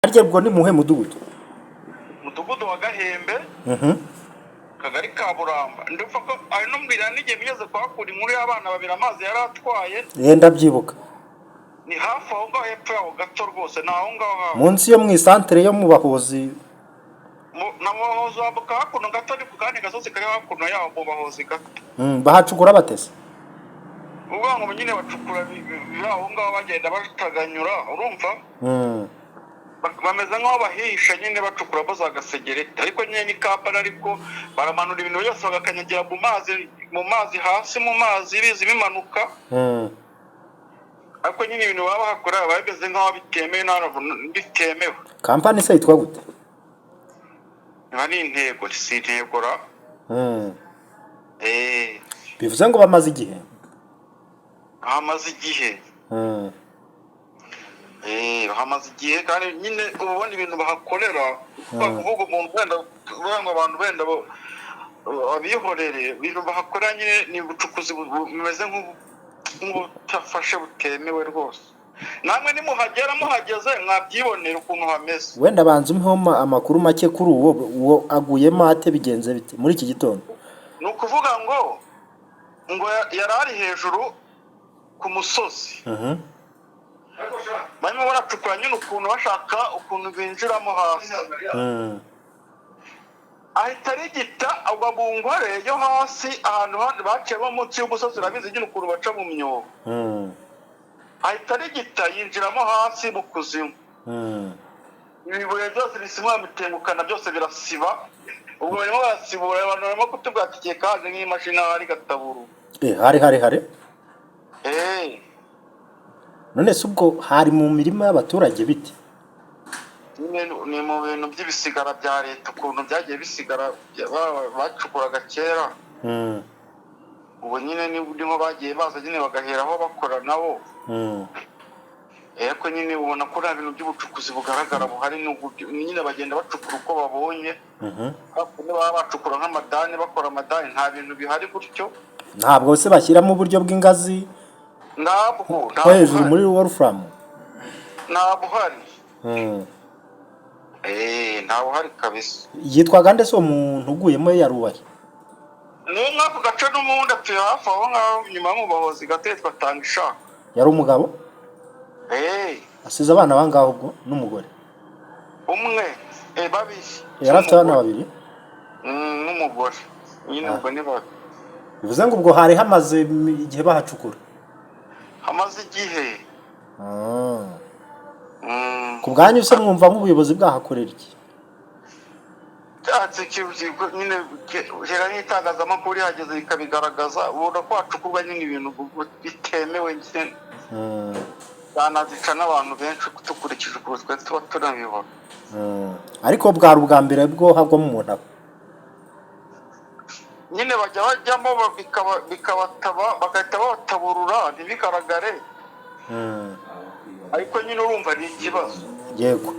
Harya ubwo ni muhe mudugudu? Mudugudu wa Gahembe, kagari ka Buramba. Ndumva ko ari n'umbwira n'igihe mugeze kuhakura inkuru y'abana babiri amazi yari atwaye. Yenda byibuka. Ni hafi aho ngaho, hepfo yaho gato rwose, ni aho ngaho hafi. Munsi yo mu isantere yo mu Bahozi. Na mu Bahozi, wambuka hakuno gato, ni ku kandi gasozi kari hakuno yaho mu Bahozi gato. Bahacukura batese? Uvuga ngo nyine bacukura biri aho ngaho, bagenda bataganyura, urumva? Bameze nk'aho bahisha nyine, bacukuramo za gasegereti, ariko nyine ni kampani, ariko baramanura ibintu byose bagakanyagira mu mazi hasi, mu mazi bizi bimanuka. Ariko nyine ibintu baba bahakora biba bimeze nk'aho bitemewe, bitemewe. Kampani se yitwa gute? Niba ni Intego, si Intego ra? Bivuze ngo bamaze igihe. Hamaze igihe. Hamaze igihe, kandi nyine uba ubona ibintu bahakorera, kuvuga umuntu wenda kuvuga ngo abantu wenda abihorere, ibintu bahakorera nyine ni ubucukuzi bumeze nk'ubutafashe, butemewe rwose. Namwe nimuhagera, muhageze mwabyibonera ukuntu hameze. Wenda banza umpeho amakuru make kuri uwo aguyemo ate, bigenze bite muri iki gitondo? Ni ukuvuga ngo yari ari hejuru ku musozi, barimo baracukura nyine ukuntu bashaka ukuntu binjiramo hasi, ahita arigita, agwa mu ngore yo hasi ahantu baciyemo munsi y'umusozi. Urabizi nyine ukuntu baca mu myobo. Ahita arigita, yinjiramo hasi mu kuzimu. Ibibuye byose bisimwa, bitengukana byose, birasiba. Ubwo barimo barasibura, abantu barimo kutubwira ati igihe kaje nk'imashini ahari gataburu. Hari hari hari. None se ubwo hari mu mirima y'abaturage bite? Nyine ni mu bintu by'ibisigara bya leta, ukuntu byagiye bisigara, bacukuraga kera. Ubu nyine niho bagiye baza nyine bagaheraho bakora nabo. Ariko nyine ubona ko nta bintu by'ubucukuzi bugaragara buhari, ni nyine bagenda bacukura uko babonye. Hakuno baba bacukura nk'amadani, bakora amadani, nta bintu bihari gutyo. Ntabwo se bashyiramo uburyo bw'ingazi? Ntabwo. Ko Ntabwo hejuru uhari. Muri Wolfram. Ntabwo uhari. Ntabwo uhari kabisa. Yitwaga nde se uwo muntu uguyemo, yarubaye? Ni uwo mw'ako gace n'ubundi, atuye hafi aho ngaho inyuma mu Bahozi gato, yitwa Tanga Ishaka. Yari umugabo? Asize abana bangahe ubwo n'umugore? Umwe, babiri. Yari afite abana babiri? N'umugore nyine. Ubwo ni babiri. Bivuze ngo ubwo hari hamaze igihe bahacukura? Hamaze igihe. Ku bwanyu se mwumva nk'ubuyobozi bwahakorera iki? Cyatsi nyine hera n'itangazamakuru rihageze rikabigaragaza, ubona ko hacukurwa nyine ibintu bitemewe nyine. Banazica n'abantu benshi dukurikije ukuntu twe tuba tunabibona. Ariko bwari ubwa mbere bwo hagwamo umuntu aho? Nyine bajya bajyamo bikabataba, bagahita babataburura ntibigaragare. Ariko nyine urumva ni ikibazo. Yego.